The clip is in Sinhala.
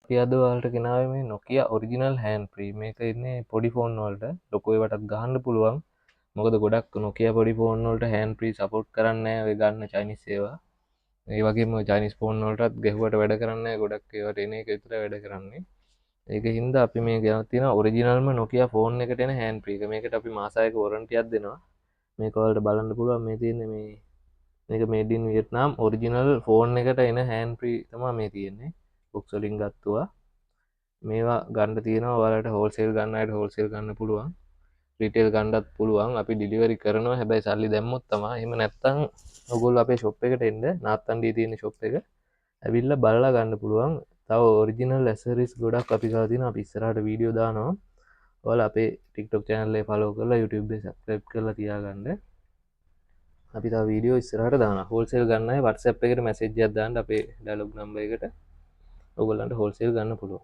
අපි අද ඔයාලට ගෙනාවේ මේ Nokia original hand free. මේක ඉන්නේ පොඩි ෆෝන් වලට, ලොකු ඒවාටත් ගහන්න පුළුවන්. මොකද ගොඩක් Nokia පොඩි ෆෝන් වලට hand free support කරන්නේ නැහැ ඔය ගන්න චයිනීස් ඒවා. ඒ වගේම චයිනීස් ෆෝන් වලටත් ගැහුවට වැඩ කරන්නේ නැහැ. ගොඩක් ඒවාට එන එක විතරයි වැඩ කරන්නේ. ඒක හින්දා අපි මේ ගෙනත් තියෙනවා ඔරිජිනල්ම Nokia phone එකට එන hand free එක. මේකට අපි මාස 6ක වොරන්ටියක් දෙනවා. මේක ඔයාලට බලන්න පුළුවන්. මේ තියෙන්නේ මේ මේක made in Vietnam original phone එකට එන hand free තමයි මේ තියෙන්නේ. බොක්ස් වලින් ගත්තුවා. මේවා ගන්න තියෙනවා ඔයාලට. හෝල්සේල් ගන්න අයට හෝල්සේල් ගන්න පුළුවන්. රිටේල් ගන්නත් පුළුවන්. අපි ඩිලිවරි කරනවා. හැබැයි සල්ලි දැම්මොත් තමයි. එහෙම නැත්නම් ඔයගොල්ලෝ අපේ ෂොප් එකට එන්න. නාත්තන්ඩියේ තියෙන ෂොප් එක. ඇවිල්ලා බලලා ගන්න පුළුවන්. තව ඔරිජිනල් ඇක්සසරිස් ගොඩක් අපි ගාව තියෙනවා. අපි ඉස්සරහට වීඩියෝ දානවා. ඔයාලා අපේ TikTok channel එක follow කරලා YouTube එක subscribe කරලා තියාගන්න. අපි තව වීඩියෝ ඉස්සරහට දානවා. හෝල්සේල් ගන්න අය WhatsApp එකට මැසේජ් එකක් දාන්න අපේ ඩයලොග් නම්බර් එකට. ඔයගොල්ලන්ට හෝල්සේල් ගන්න පුළුවන්.